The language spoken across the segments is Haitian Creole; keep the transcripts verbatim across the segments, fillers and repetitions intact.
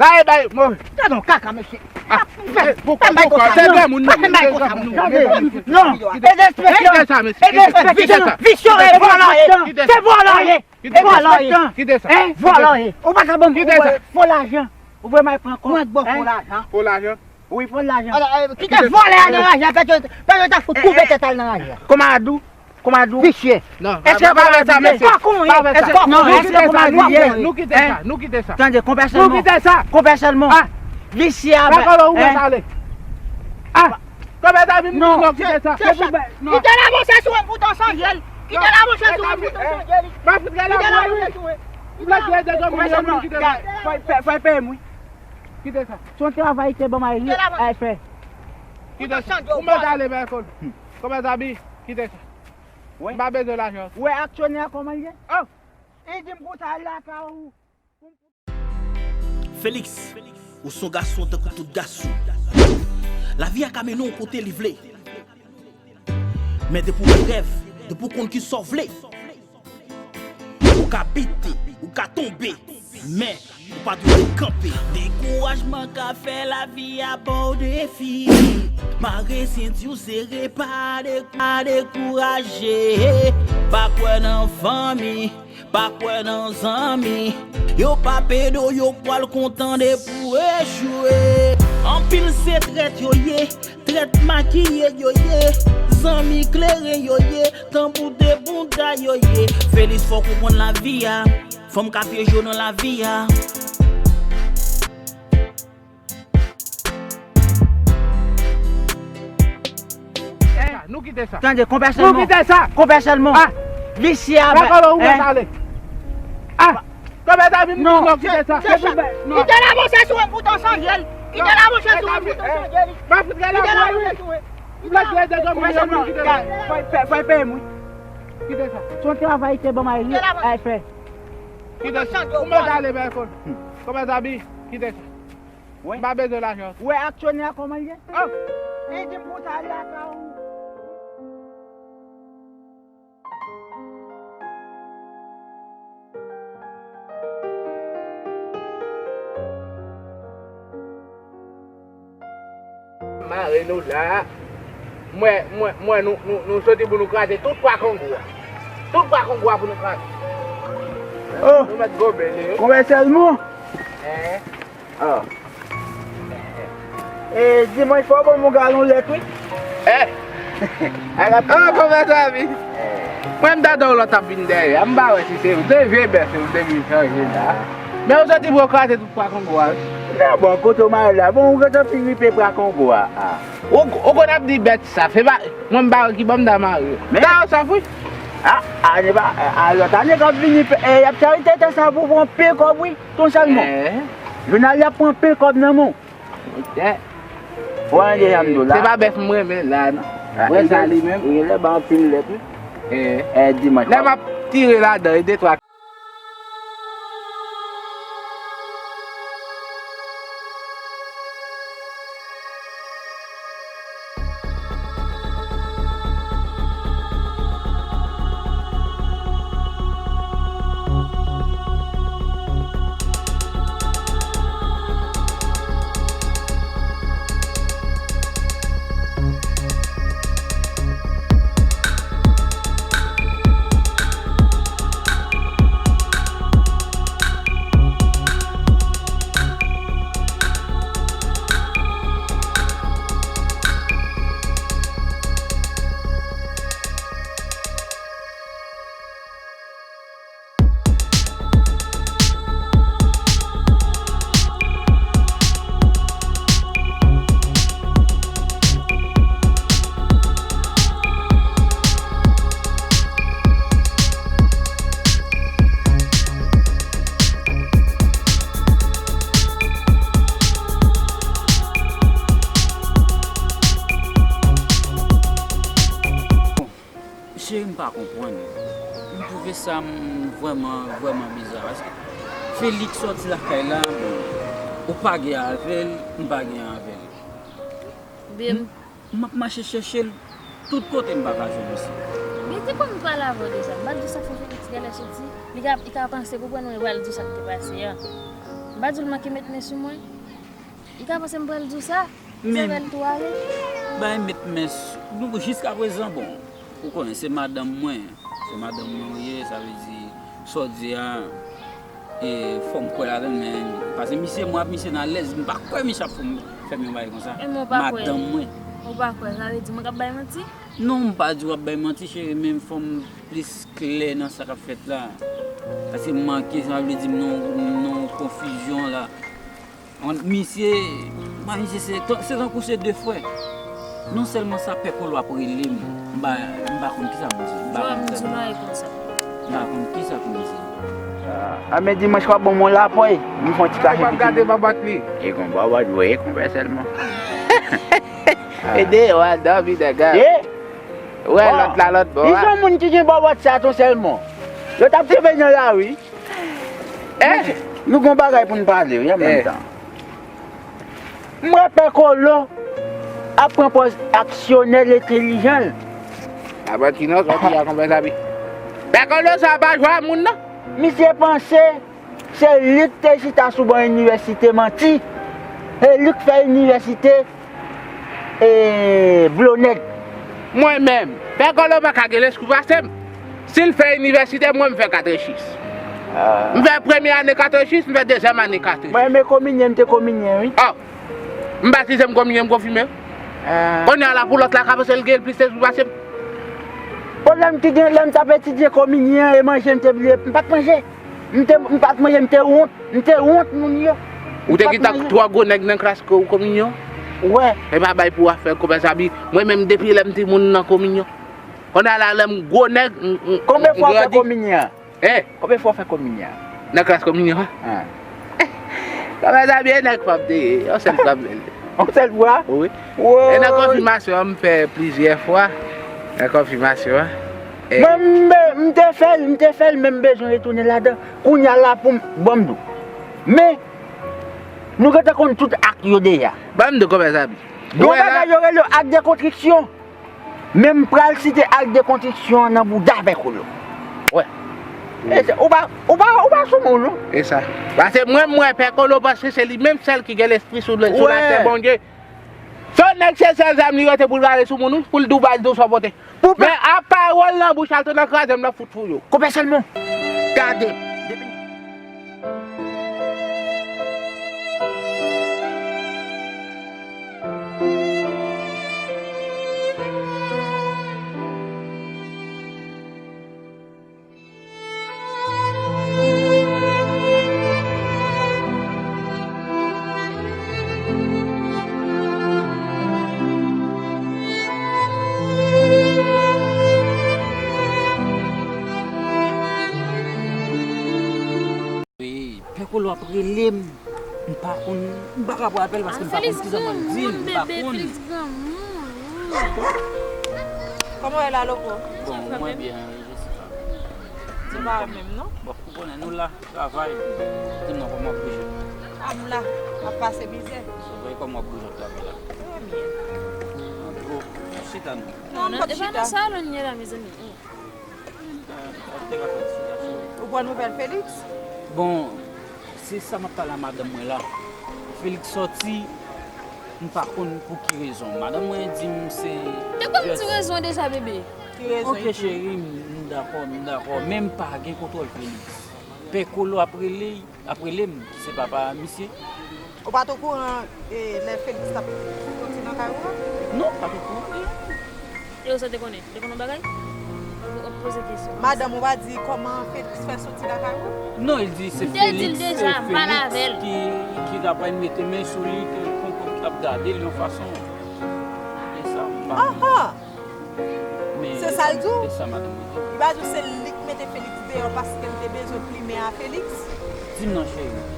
Bay, bay, mo. Gade yon kaka, mesye. Ah, eh, pou, pou, pou, se granmoun, non, se granmoun, non. Non, e derespektan. Kite sa, mesye. E derespektan. Visye, e vòlò, e. Se vòlò, e. Kite sa. Kite sa. Hein? Vòlò, e. Ou pa ka ban m fo lajan. Ou vle m al pran kòb. Mwen ba w fo lajan. Fo lajan? Wi, fo lajan. Kite vòlè a nan raje a, pètèt, pètèt ta fout koupe tèt al nan raje a. Kòman a di w? Kòman a di w? Visye. Non, èske pa vè sa, mesye. Pa konyen. Èske pa konyen? Nou kite sa, nou kite sa, nou kite sa. Tande, konpè sèlman. Nou kite sa. Konpè sèlman. Ah. Visye a. Dakò, ou mèt ale. Ah. Konpè sa vin di non, kite sa. Kite l avanse sou mwen pou w ta chanje l. Kite l avanse sou mwen pou w ta chanje l. Mwen fout gade la pou mwen, wi. Mwen fout gade la pou mwen, kite sa. Fò l peye m, wi. Kite sa. Se yon travay te ban m al fè. Kite sa. Ou mèt ale, Michael. Kòman sa bi? Kite sa. M pa bezwen lajan. Ou wè aksyonè a kòman l ye? Oh! Li di m konsa l lakay ou. Félix, ou se yon gason tankou tout gason. Lavi a ka mennen w kote li vle. Men depi w gen rèv, depi w konn kisa w vle, ou ka bite, ou ka tonbe, men ou pa dwe kanpe. Dekourajman ka fè lavi a ba w defi. Mare senti w sere, pa de-, pa dekouraje. Pa kwè nan fanmi, pa kwè nan zanmi. Yo p ap ede w, yo pral kontan depi w echwe. Anpil se trèt yo ye, trèt makiye yo ye, zanmi kleren yo ye, tanbou de bouda yo ye. Félix, fò w konprann lavi a, fanm ka pyeje w nan lavi a. Nou kite sa. Tande, konpè sèlman. Nou kite sa. Konpè sèlman. Ah. Visye a. Dakò, ou mèt ale. Ah. Konpè sa vin di non, kite sa. Kite l avanse sou mwen pou w ta chanje l. Kite l avanse sou mwen pou w ta chanje l. Mwen fout gade la pou mwen, wi. Mwen fout gade la pou mwen, wi. Fò l peye m, wi. Kite sa. Se yon travay te ban m al fè. Kite sa. Ou mèt ale, Michael. Konpè sa bi, kite sa. M pa bezwen lajan. Ou wè aksyonè a kòman l ye? Oh! Li di m konsa l lakay ou. Mare nou la. Mwen, mwen, mwen, nou, nou, nou soti pou nou kraze tout pwa Kongo a. Tout pwa Kongo a pou nou kraze. Oh! Nou mèt gobe li, wi. Konbyen sèlman? Eh. Ah. E, dimanch fò w ban m yon galon lèt, wi. Eh. Ah, kòman sa vi? Mwen, m ta tann w lòt ap vin dèyè a. M pa wè si se ou. Se vye bèf ou te vin chanje la. Men ou soti pou w kraze tout pwa Kongo a, wi. Non, bon, kote w mare la. Bon, ou gentan fin ripe pwa Kongo a. Ah. Ou, ou konn ap di bèt sa. Se pa, mwen, m pa wè ki bò m ta mare. Men ta yo sa fwi. Ah, ah, ne pa, ah, lòt ane k ap vini, eh, y ap charite tè sa pou pran pil kòb, wi. Ton sèlman. Eh. Jounal y ap pran pil kòb nan men w. Ou an deja m di w la. Se pa bèf m renmen la, non. Ah, wè sa li menm. Li lè ba anpil lèt, wi. Eh. Eh, dimanch. Lè m ap tire ladan, e de twa. Cheri, m pa konprann. M twouve sa m vrèman, vrèman biza. Paske Felix sòti lakay la, bon, ou pa gen avè l, m pa gen avè l. Byen. M, m ap mache chèche l tout kote, m pa ka jwenn misye. Byen, te konn pale avè w deja. M pa t di sa fò Felix genlè soti. Li ka, li ka panse pou pran nou, li pral di w sa k te pase a. M pa di w l manke met men sou mwen. Li ka panse m pral di w sa. Sa fè l tou ale. Bay met men sou, nou, jiskaprezan, bon, ou konnen se madanm mwen. Se madanm mwen ou ye, sa vle di, sa w di a, e, fò m kwè ladan l, men, paske misye, mwen ap misye nan alèz, m pa kwè misye ap fè m, fè m yon bagay konsa. E mwen pa kwè. Madanm mwen. Ou pa kwè, sa vle di mwen k ap bay manti? Non, m pa di w ap bay manti, cheri, men fò m plis klè nan sa k ap fèt la. Paske m manke, sa vle di m nan, nan yon konfizyon la. Misye, misye se, se tankou se de frè. Non sèlman sa, Pè Kolo ap rele m. M pa, m pa konn kisa pou m di. M pa konn kisa pou m di. M pa konn kisa pou m di. A, men dimanch w ap ban m yon lapòy, m fè yon ti kache pitit. Gade babòt li. E gon babòt vre, konpè sèlman. E deyò a dòmi nèg la. Wè lòt la lòt bò a. Li se yon moun ki gen babòt sa ton sèlman. Yo t ap twouve nan lari. Eh, nou gon bagay pou n pale, wi, an menm tan. M wè Pè Kolo ap pran pòz aksyonè entèlijan l. Aban ki non, sòti a konpè Zabi. Pè Kolo sa pa jwa moun non. Misye panse se li k te chita sou ban inivèsite manti. Se li k fè inivèsite e, Blonèg. Mwen menm, Pè Kolo pa ka gen lespri pase m. Si l fè inivèsite, mwen m fè katechis. M fè premye ane katechis, m fè dezyèm ane katechis. Mwen, men kominye, m te kominye, wi. Oh, m batize, m kominye, m konfime. Kounye a la pou lòt la ka panse l gen plis lespri pase m. Pwoblèm ki gen, lè m t ap etidye kominye an, e manje m te bliye, m pa t manje. M te, m pa t manje, m te wont, m te wont moun yo. Ou te gentan twò gwo nèg nan klas ko-, kominyon? Wè. E pa bay pou afè konpè Zabi. Mwen menm depi lè m timoun nan kominyon. Kounye a la lè m gwo nèg, m, m, Konbyen fwa w fè kominyon an? Eh? Konbyen fwa w fè kominyon an? Nan klas kominyon an? Konpè Zabi e nèg fòm te ye, yon sèl fwa m fè l. Yon sèl fwa? Wi. E nan konfimasyon an, m fè plizyè fwa. Nan konfimasyon an. Mwen, m be-, m te fè l, m te fè l, men m bezwen retounen ladan. Kounye a la pou m, ban m di w. Men, nou gentan konn tout ak yo deja. Ban m di w konpè Zabi. Gon bagay yo rele yo ak de kontriksyon. Men m pral site ak de kontriksyon an nan bouda Pè Kolo. Wè. E se, ou pa, ou pa, ou pa sou moun, non? E sa. Paske mwen, m wè Pè Kolo panse se li menm sèl ki gen lespri sou, sou latè Bondye. Se yon nèg se sèl zam li rete pou l rale sou moun, wi, pou l di w ba l di w sa w pote. Men a pawòl nan bouch al tou nan kraze m nan fout fou yo. Konpè sèlman. Gade. Depi Pè Kolo ap rele m. M pa konn, m pa ka pran apèl paske m pa konn kisa pou m di l, m pa konn. Felix granmoun, bebe, Felix granmoun. Kòman w ye la, Loko? Bon, mwen byen, Jessica. Di m pa menm, non? Bon, ou konnen nou la, travay. Di m non, kòman w ap bouje? A, m la, m ap pase mizè. Se vre, kòman w ap bouje ap travay la? Trè byen. An gwo, chita non. Non, non, e pa nan salon n ye la, mezanmi. Ou pran nouvèl Felix? Bon, se sa m ap pale a madanm mwen la. Felix sòti, m pa konn pou ki rezon. Madanm mwen di m se... Te konn ti rezon deja, bebe. Ki rezon? Ok, cheri, m, m dakò, m dakò. Men m pa gen kontwòl Felix. Pè Kolo ap rele, ap rele m, ki se papa misye. Ou pa t okouran, e, lè Felix t ap soti nan kay ou a? Non, m pa t okouran de. E ou sa te konnen? Te konnen yon bagay? W ap poze kesyon. Madanm ou pa di kòman Felix fè soti lakay ou? Non, li di se Felix, se Felix ki, ki ta pral mete men sou li, ke konkòt ap gade l yon fason. E sa, m pa... Aha! Se sa l di w? Se sa madanm mwen di. Li pa di w se li k mete Felix deyò paske l te bezwen plimen a Felix? Di m non, cheri.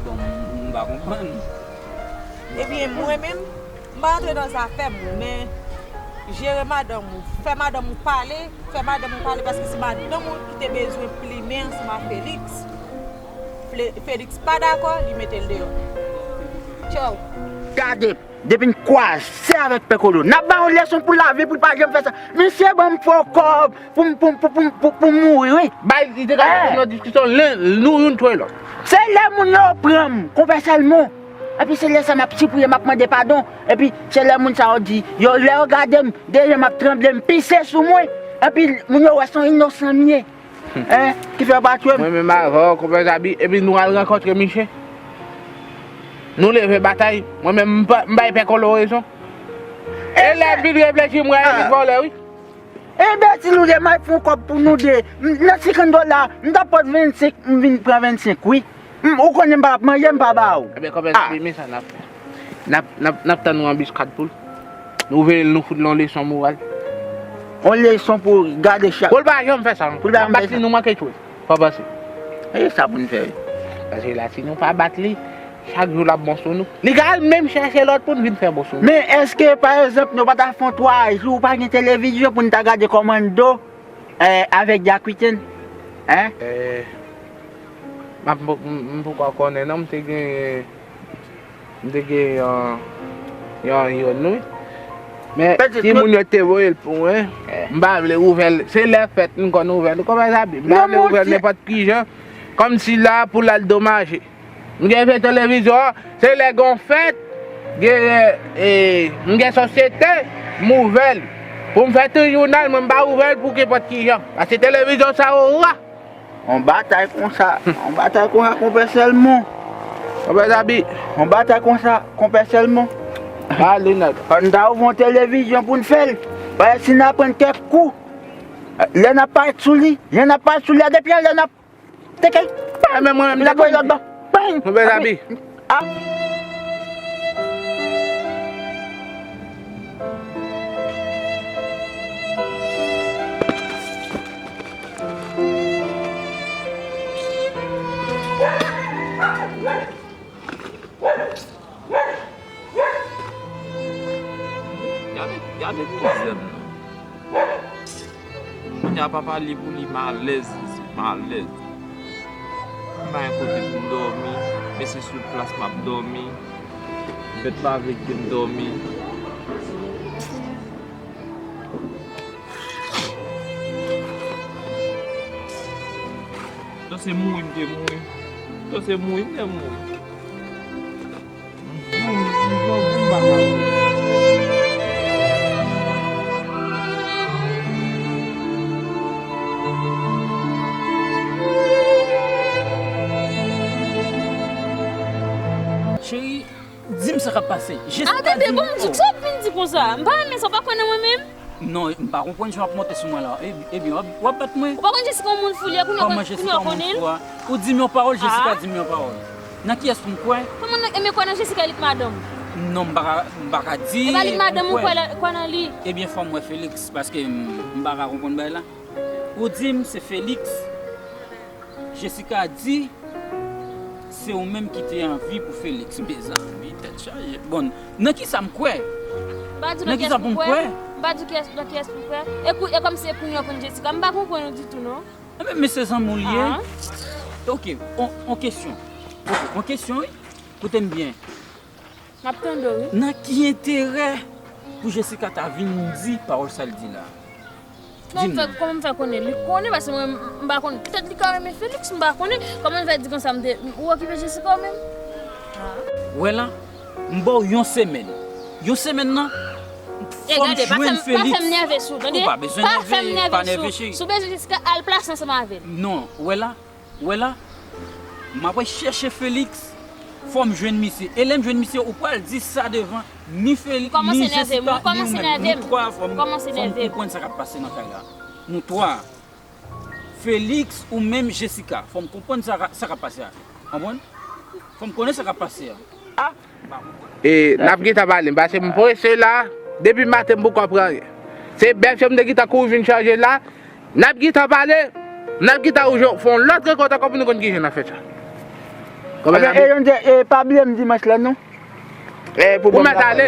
Bon, m, m pa konprann. Ebyen, mwen menm, m pa rantre nan zafè m, men jere madanm ou, fè madanm ou pale, fè madanm ou pale, paske se madanm ou ki te bezwen plimen ansanm a Felix. Fle-, Felix pa dakò, li mete l deyò. Tchaw. Gade. Depi n kwaze avèk Pè Kolo, n ap ba yon leson pou lavi, pou l pa janm fè sa. Misye ban m fo kòb pou m, pou m, pou, pou, pou, pou m mouri, wi. Bay, li te ka mete nan diskisyon, len, nou youn touye lòt. Se lè moun yo pran m, konpè Sèlmon. Epi se lè sa m ap sipriye, m ap mande padon. Epi se lè moun sa yo di, yo, lè yo gade m, deja m ap tranble, m pise sou mwen. Epi moun yo wè se yon inosan m ye. Hein? Ki fè yo pa tchwe m. Mwen menm avè w, konpè Zabi, epi nou al rankontre misye. Nou leve batay. Mwen menm, m pa, m bay pè Kolo rezon. E lè m vin reflechi, m wè e vin vòlè, wi. Enbesil ou ye, m al fè yon kòb pou nou de. M, nan senkant dola, m t ap pot vennsenk, m vin pran vennsenk, wi. M, ou konnen m pa ap manje, m pa ba ou. Ebyen, konpè Zabi, men sa n ap fè. N ap, n ap, n ap tann yon biskad pou l. Nou veye l, nou fout l yon leson moral. Yon leson pou gade chak. Pou l pa janm fè sa, non. Pou l pa janm fè sa. N ap bat li, nou manke tchwe. Fò panse. E sa pou n fè, wi. Paske la, si nou pa bat li, chak jou l ap bon sou nou. Li ka al menm chèche lòt moun vin fè bon sou nou. Men èske, pa egzanp, nou pa ta fè yon twa jou, pa gen televizyon pou n ta gade Kòmando, eh, avèk Jackie Chan? Hein? Eh, m ap, m, m poko konnen, non, m te gen M te gen yon, yon, yon, wi. Men, timoun yo te voye l pou mwen. M pa vle ouvè l. Se lè fèt m konn ouvè l. Ou konprann sa byen? M pa vle ouvè l nenpòt ki jan. Kòmsi la pou l al domaje. M gen vye televizyon an, se lè gen yon fèt, gen, e, m gen sosyete, m ouvè l. Pou m fè triyounal, mwen m pa ouvè l pou kenpòt ki jan. Paske televizyon sa yo ra. On batay konsa, on batay konsa, konpè Sèlmon. Konpè Zabi. On batay konsa, konpè Sèlmon. Pale, nèg. Fò n ta ouvri on televizyon pou n fè l. Paske si n aprann kèk kou, lè n ap parèt sou li, lè n ap parèt sou li a, depi lè n ap teke, pang! Mwen menm, m ap voye lòt bò. Pang! Konpè Zabi. Ah. Gade, gade mizè m nan. Kounye a papa li pou li m alèz isit, m alèz. M pa gen kote pou m dòmi, men se sou plas m ap dòmi. Bèt pa vle kite m dòmi. Tan se mouri m te mouri. Tan se mouri m te mouri. Cheri, di m sa k ap pase. Jessica, atande, bon, m di, sa w ap vin di konsa? M pa renmen sa, w pa kwè nan mwen menm? Non, m pa konprann jan w ap monte sou mwen la. E, ebyen, w ap, w ap bat mwen. Ou pa konn Jessica yon moun fou li ye, kounye a w konnen l? Ou di m yon pawòl, Jessica di m yon pawòl. Nan kiyès pou m kwè? Kòman nan, e men kwè nan Jessica, li k madanm? Non, m pa ka, m pa ka di. E pa li k madanm ou kwè la, kwè nan li? Ebyen, fò m wè Felix, paske m, m pa ka konprann bagay la. Ou di m se Felix. Jessica di, se ou menm ki te anvi pou Felix. Mezanmi, tèt chaje. Bon, nan kisa m kwè? M pa di nan kiyès pou m kwè. M pa di kiyès, nan kiyès pou m kwè. E kou, e kòmsi e kounye a w konn Jessica. M pa konprann ou ditou, non. Enben, men se zanmi w li ye. Ah. Ok, on, on kesyon. Ok, on kesyon, wi. Koute m byen. M ap tande w, wi. Nan ki enterè pou Jessica ta vin di pawòl sa l di la? Di m non. Kòman m fè konnen? Li konnen, paske mwen, m pa konnen. Petèt li ka renmen Felix, m pa konnen. Kòman l fè di konsa, m te, ou okipe Jessica ou menm? Ah. Wè la, m ba w yon semèn. Yon semèn nan, fò m jwenn Felix. E gade, pa fè m, pa fè m nève sou, tande? Ou pa bezwen nève, pa nève, cheri. Si w bezwen Jessica, al plase ansanm avè l. Non, wè la, Ou wè la, m ap al chèche Felix, fò m jwenn misye. E lè m jwenn misye, ou pral di sa devan ni Felix, ni Jessica, ni ou menm. Nou twa, fò m, fò m konprann sa k ap pase nan kay la. Nou twa. Felix, ou menm, Jessica, fò m konprann sa, sa k ap pase a. Konprann? Fò m konnen sa k ap pase a. Ah! E, n ap gentan pale, paske m prese la, depi maten m poko pran anyen. Se bèf yo m te gentan kouri vin chanje la, n ap gentan pale, n ap gentan fè yon lòt rankont ankò pou nou konn kijan n ap fè sa. Konprann sa? E, e, pa bliye m dimanch la, non. E, pou mèt ale.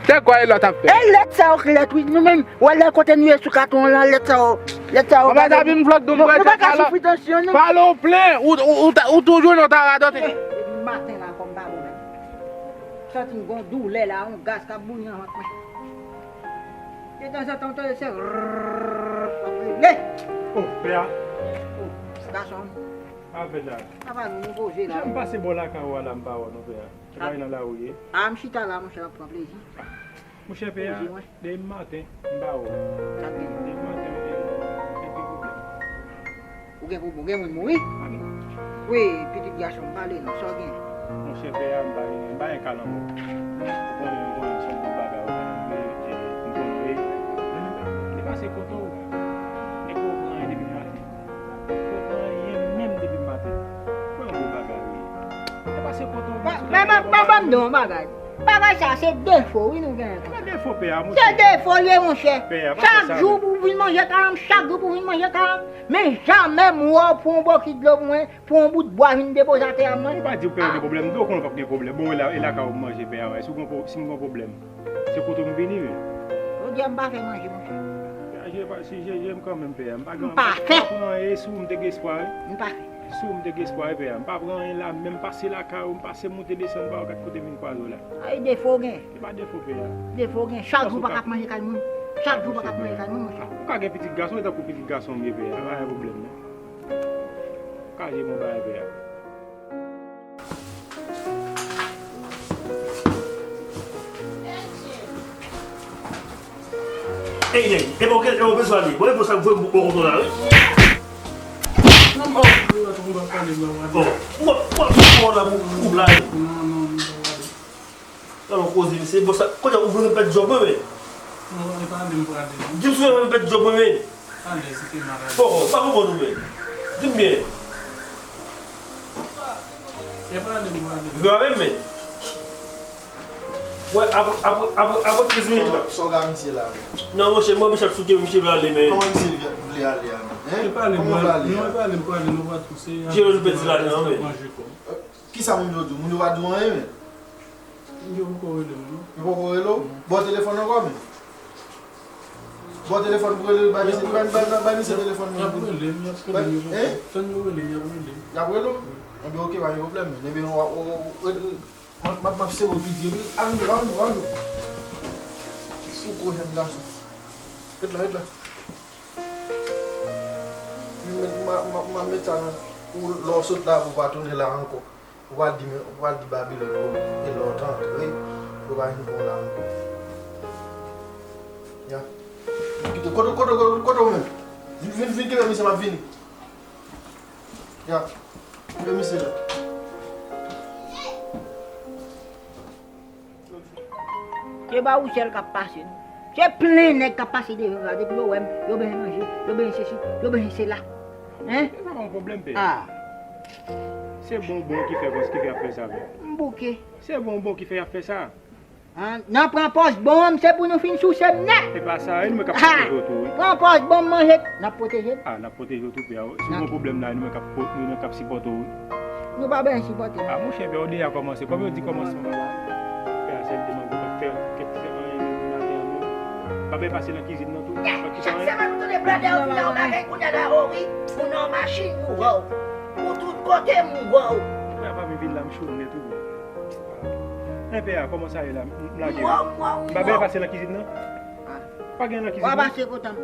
Se kwa e lòt ap fè? E lèt sa yo k lèt, wi. Nou menm, wè lè kote nou ye sou katon an lan, lèt sa yo, lèt sa yo. Konprann sa, vin flòt dou m prese. Nou pa ka soufri tansyon, non. Pale w plen, ou, ou, ou toujou nan ta radote. Depi maten la, kò m pa bon menm. Santi m gon doulè la, yon gaz k ap bouyi nan vant mwen. Detanzantan, w tande se rrrr, l ap rele. Oh, pè a. Oh, gason. Sa fèt la? Apa nou, nou poze la. Jan m pase bò lakay ou a la, m pa wè w non, pè a. Se pa nan lari w ye? A, m chita la, monchè, m ap pran plezi. Monchè, pè a, poze, wi. Depi maten, m pa wè w. Sa gen? Depi maten, m gen, m gen pwoblèm. Ou gen pwoblèm, ou gen moun mouri? Wi, pitit gason m, pale non, sa w gen? Monchè, pè a, m pa gen, m pa gen kalanbò. Ou konnen, ou konnen, se yon gwo bagay, ou konnen, m konnen, wi. M te pase kote w. Nèg ou pran anyen depi maten. Ou pran anyen menm depi maten. Ou pran yon gwo bagay, wi. M te pase kote w. Men, men, men, ban m di w yon bagay. Bagay sa, se defo, wi, nou genyen konsa. Se pa defo, pè a, monchè. Se defo l ye, monchè. Pè a, pa fè sa, non. Chak jou pou w vin manje kalanm, chak jou pou w vin manje kalanm. Men jamè m wè w pran yon bokit dlo pou mwen, pran yon bout bwa vin depoze atè a, mwen. Ou pa di w pè a gen pwoblèm, dlo konnen p ap gen pwoblèm. Bon, e la, e lakay ou manje, pè a, wè, si w gen pwo-, si m gen pwoblèm, se kote w m vini, men. Jodi a m pa fè manje, monchè. Pè a, je pa, si je, je m kanmenm, pè a. M pa gen, m pa fè. M pa pran anyen, si w m te gen espwa, wi. M pa fè. Si w m te gen espwa, wi, pè a. M pa pran anyen la, menm pase lakay ou, m pase monte desann, pa w gad kote m vin kwaze w la. Ay, defo w gen. Se pa defo, pè a. Defo w gen. Chak jou pa k ap manje kay moun. Chak jou pa k ap manje kay moun, monchè. Ou ka gen pitit gason, e tankou pitit gason m ye, pè a. Pa gen pwoblèm, non. Ou ka jere m yon bagay, pè a. Ey, nèg, e bon, e bon, bezwen ale. Bon, e bon, sa, bon, bon, bon, la, wi. Non, non, non, non, non, non. Bon, ou, ou, ou, ou la, pou, pou la, wi. Non, non, non, non. Alò, koze, mesye, bon, sa, kote ou vle pèd djòb mwen, men? Non, e pa ale m prale. Di m si ou vle pèd djòb mwen, men. Alèz, ou te malad. Bon, pa konprann ou, men. Di m byen. E pa ale m prale. Vin avè m, men. Wè, apre, apre, apre, apre treize minit la. Sa w ka misye la, men? Non, monchè, mwen, misye ap souke, misye vle ale, men. Kòman misye vle ale a, men? Hein? E pa ale m prale, non, e pa ale m prale, non, patwon, se... Jere nou pèdi la, non, men. Kisa moun yo di w? Moun yo pa di w anyen, men? Yo poko rele m, non. Yo poko rele w? Ba w telefòn ankò, men. Ba w telefòn pou rele, bay misye, bay, bay, bay misye telefòn mwen. Y ap rele m, y ap rele m, yo poko. Tann yo rele m, y ap rele m. Y ap rele w? Wi. Enben, oke, pa gen pwoblèm, men. Enben, w, w, w, w, m ap, m ap sere w pi di, wi. Ann, ann, ann. Sou kou jèn gason. Ret la, ret la. M, m, m, m, m ap met sa nan, pou lè w sot la, pou w pa tounen la ankò. Ou pral di, men, ou pral di Babilòn, o, e lè w te antre, yo pa vin pran w la ankò. Ya. Kite, kote, kote, kote, kote w menm? Vin, vin, vin, kenbe misye, m ap vini. Ya. Kenbe misye la. Se pa ou sèl k ap pase, non. Se plen nèg k ap pase devan la, depi yo wè m, yo bezwen manje, yo bezwen sesi, yo bezwen sela. Hein? Se pa yon pwoblèm, pè. Ah. Se bonbon ki fè, ki fè y ap fè sa, pè. M bouke. Se bonbon ki fè y ap fè sa. Ah, nan pran pòs bon an, se pou nou fin souse m nèt. Se pa sa, e nou menm k ap pwoteje w tou, wi. Pran pòs bon, manje, n ap pwoteje l. Ah, n ap pwoteje w tou, pè. Si w gen pwoblèm la, e nou menm k ap po-, nou menm k ap sipòte w, wi. Nou pa bezwen sipòte. Ah, monchè, pè, ou deja kòmanse. Kòman yo di kòmansman bagay? Pè a sèl demange, ou pa t fè kèk ti anyen menm maten an menm. Pa bay pase nan kizin nan tou. Chak semenn ou tounen blòdè, ou vin la, ou bagay kounye a la, o wi. Ou nan machin, ou wè w. Ou tout kote, m wè w. Pè a pa vin vin la, m chounen tou. Men pè a, kòman sa ye la? M lage. M wè w, m wè w, m wè w. Pa bay pase nan kizin nan? Ah. Pa gen nan kizin nan? W a pase kontan.